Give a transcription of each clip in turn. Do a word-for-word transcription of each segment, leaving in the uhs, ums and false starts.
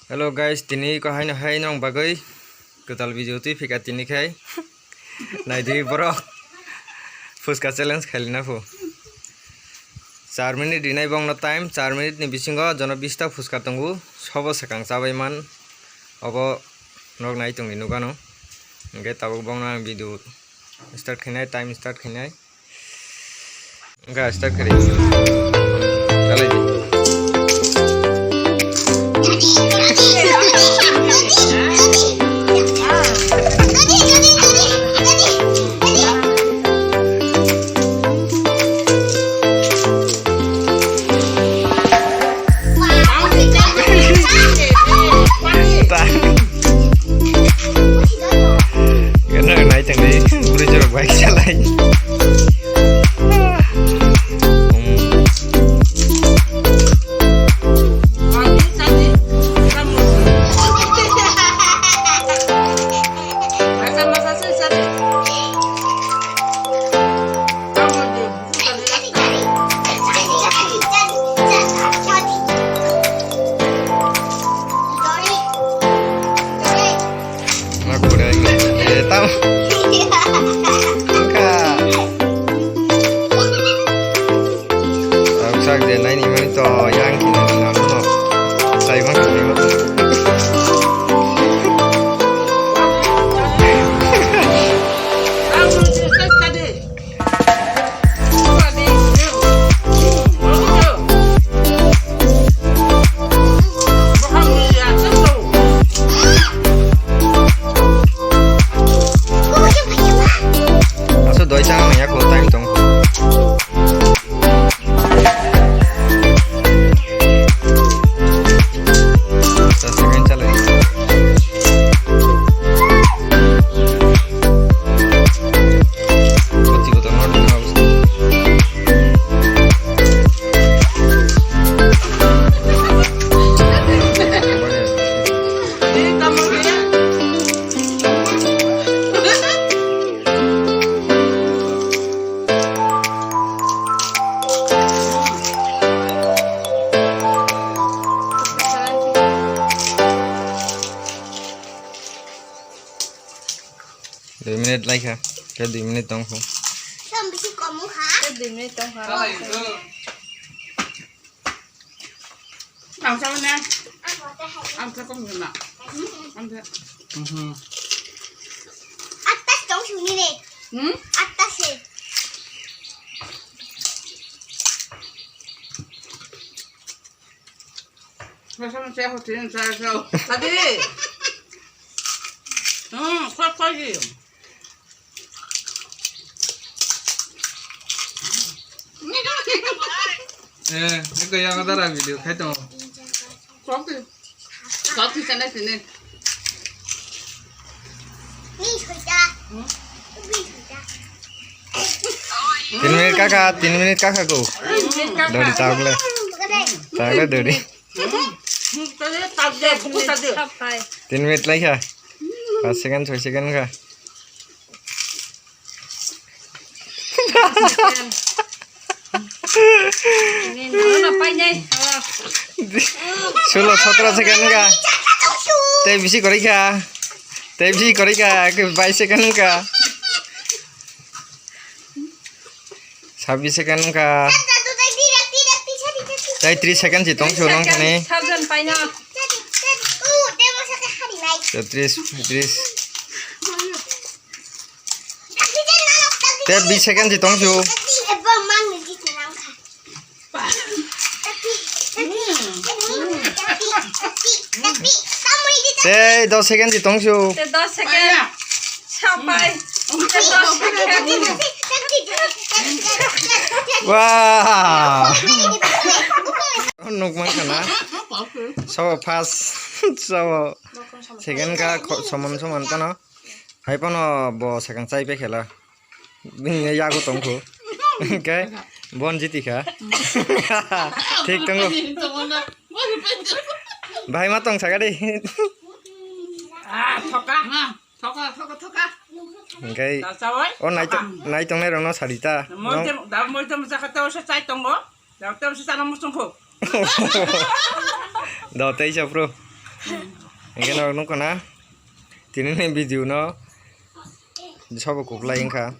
Hello guys, tini ko haino hai nong bagwi kwtal video twi phika tini khai. Naidi borok phuska challenge khailina phu. Char minute rinai bongno time, char minute ni bisingo jono bista phuska tongo, sobo swkang chabai man. Obo nok nai tongni nukano. Hingke tabuk bongno ang video start khainai, time start khainai. Ga start kari. Chalai di. Gana nai tangdi, bwrwi jorok bai salai. Ma kuda ini. Eh, tam. Engka. Ang sak je nai ni mani to yang kini ni nang no. Sai bang kini mo. Aso doi chang nang ya ko time tong. Dui minute laikha, khe dui minute tongkho. Tei dui minute tongkha. Ang sa na. Ang sa kong na. Ang sa. Mhm. Atas dong sini ni. Hmm? Atas ni. Masa masa ya hotel sa sa. Tadi. Hmm, kuat kuat ji. Eh, eko yang ada video khai tong. Kopi. Kopi sana sini. Tin minute kaka, tin minute kaka ko. Dori tagle. Tagle dori. Tin minute laikha. Pas second, soi second kha. Sulo sotro second kha. Tei bisi koroi kha. Tei bisi koroi kha. Ke bais second kha. Sabis second kha. Tei tris second si tong su nong kani. Sabjan paina. Tris, tris. Te bis second si tong su. Te dos second si tong su. Te dos second. Sapai. Te dos second. Wah. Nuk man kana. So first. So second ka kho-, soman soman tano. Hai pono bo sakang chai pe khela. Bini yago tongkho. Hingke bon jiti kha. Thik tongo. Bahai ma tong saka de. Ah, thoka. Thoka, thoka, thoka. Hingke o nai tong, nai tongnai rokno sadi ta. Moitem, da moitem jakate o se chai tongo. Doctor si chana muchung kho. Do tei sa pro. Hingke norok nukha na, tini ni video no sobo kuplai wngkha.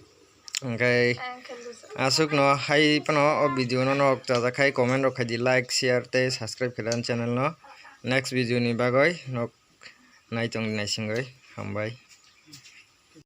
Hingke aswk no hai phano o video no norok chajakhai comment rok khaidi, like, share tei subscribe khaidi ani channel no. Next video ni bagwi nok naitung naisingwi hambai.